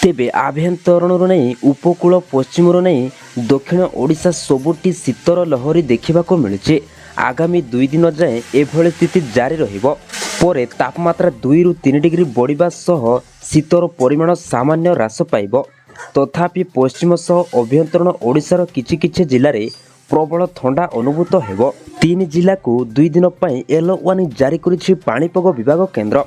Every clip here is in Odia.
ତେବେ ଆଭ୍ୟନ୍ତରୀଣରୁ ନେଇ ଉପକୂଳ, ପଶ୍ଚିମରୁ ନେଇ ଦକ୍ଷିଣ ଓଡ଼ିଶା ସବୁଠି ଶୀତର ଲହରୀ ଦେଖିବାକୁ ମିଳୁଛି। ଆଗାମୀ 2 ଦିନ ଯାଏଁ ଏଭଳି ସ୍ଥିତି ଜାରି ରହିବ। ପରେ ତାପମାତ୍ରା 2ରୁ 3 ଡିଗ୍ରୀ ବଢ଼ିବା ସହ ଶୀତର ପରିମାଣ ସାମାନ୍ୟ ହ୍ରାସ ପାଇବ। ତଥାପି ପଶ୍ଚିମ ସହ ଆଭ୍ୟନ୍ତରୀଣ ଓଡ଼ିଶାର କିଛି କିଛି ଜିଲ୍ଲାରେ ପ୍ରବଳ ଥଣ୍ଡା ଅନୁଭୂତ ହେବ। ତିନି ଜିଲ୍ଲାକୁ 2 ଦିନ ପାଇଁ ୟେଲୋ ୱାର୍ଣ୍ଣିଂ ଜାରି କରିଛି ପାଣିପାଗ ବିଭାଗ କେନ୍ଦ୍ର।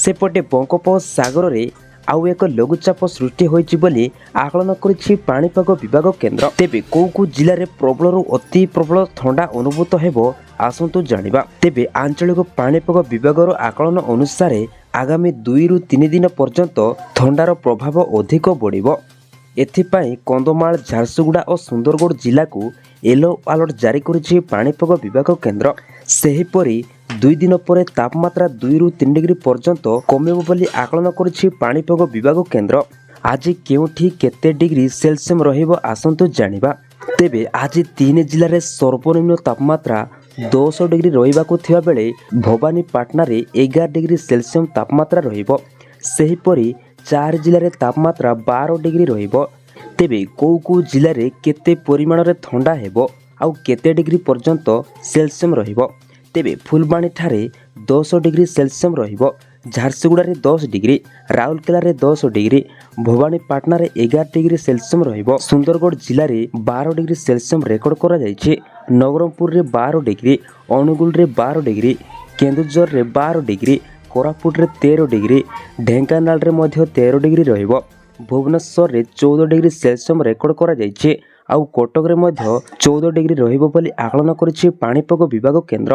ସେପଟେ ବଙ୍ଗୋପସାଗରରେ ଆଉ ଏକ ଲଘୁଚାପ ସୃଷ୍ଟି ହୋଇଛି ବୋଲି ଆକଳନ କରିଛି ପାଣିପାଗ ବିଭାଗ କେନ୍ଦ୍ର। ତେବେ କେଉଁ କେଉଁ ଜିଲ୍ଲାରେ ପ୍ରବଳରୁ ଅତି ପ୍ରବଳ ଥଣ୍ଡା ଅନୁଭୂତ ହେବ, ଆସନ୍ତୁ ଜାଣିବା। ତେବେ ଆଞ୍ଚଳିକ ପାଣିପାଗ ବିଭାଗର ଆକଳନ ଅନୁସାରେ ଆଗାମୀ 2ରୁ 3 ଦିନ ପର୍ଯ୍ୟନ୍ତ ଥଣ୍ଡାର ପ୍ରଭାବ ଅଧିକ ବଢ଼ିବ। ଏଥିପାଇଁ କନ୍ଧମାଳ, ଝାରସୁଗୁଡ଼ା ଓ ସୁନ୍ଦରଗଡ଼ ଜିଲ୍ଲାକୁ ୟେଲୋ ଆଲର୍ଟ ଜାରି କରିଛି ପାଣିପାଗ ବିଭାଗ କେନ୍ଦ୍ର। ସେହିପରି 2 ଦିନ ପରେ ତାପମାତ୍ରା 2ରୁ 3 ଡିଗ୍ରୀ ପର୍ଯ୍ୟନ୍ତ କମିବ ବୋଲି ଆକଳନ କରିଛି ପାଣିପାଗ ବିଭାଗ କେନ୍ଦ୍ର। ଆଜି କେଉଁଠି କେତେ ଡିଗ୍ରୀ ସେଲସିୟସ୍ ରହିବ, ଆସନ୍ତୁ ଜାଣିବା। ତେବେ ଆଜି ତିନି ଜିଲ୍ଲାରେ ସର୍ବନିମ୍ନ ତାପମାତ୍ରା 10 ଡିଗ୍ରୀ ରହିବାକୁ ଥିବା ବେଳେ ଭବାନୀପାଟଣାରେ 11 ଡିଗ୍ରୀ ସେଲସିୟସ୍ ତାପମାତ୍ରା ରହିବ। ସେହିପରି ଚାରି ଜିଲ୍ଲାରେ ତାପମାତ୍ରା 12 ଡିଗ୍ରୀ ରହିବ। ତେବେ କେଉଁ କେଉଁ ଜିଲ୍ଲାରେ କେତେ ପରିମାଣରେ ଥଣ୍ଡା ହେବ ଆଉ କେତେ ଡିଗ୍ରୀ ପର୍ଯ୍ୟନ୍ତ ସେଲସିୟସ୍ ରହିବ? ତେବେ ଫୁଲବାଣୀଠାରେ 10 ଡିଗ୍ରୀ ସେଲସିୟସ୍ ରହିବ, ଝାରସୁଗୁଡ଼ାରେ 10 ଡିଗ୍ରୀ, ରାଉରକେଲାରେ 10 ଡିଗ୍ରୀ, ଭବାନୀପାଟଣାରେ 11 ଡିଗ୍ରୀ ସେଲସିୟସ୍ ରହିବ। ସୁନ୍ଦରଗଡ଼ ଜିଲ୍ଲାରେ 12 ଡିଗ୍ରୀ ସେଲସିୟସ୍ ରେକର୍ଡ କରାଯାଇଛି। ନବରଙ୍ଗପୁରରେ 12 ଡିଗ୍ରୀ, ଅନୁଗୁଳରେ 12 ଡିଗ୍ରୀ, କେନ୍ଦୁଝରରେ 12 ଡିଗ୍ରୀ, କୋରାପୁଟରେ 13 ଡିଗ୍ରୀ, ଢେଙ୍କାନାଳରେ ମଧ୍ୟ 13 ଡିଗ୍ରୀ ରହିବ। ଭୁବନେଶ୍ୱରରେ 14 ଡିଗ୍ରୀ ସେଲସିୟସ୍ ରେକର୍ଡ କରାଯାଇଛି। ଆଉ କଟକରେ ମଧ୍ୟ 14 ଡିଗ୍ରୀ ରହିବ ବୋଲି ଆକଳନ କରିଛି ପାଣିପାଗ ବିଭାଗ କେନ୍ଦ୍ର।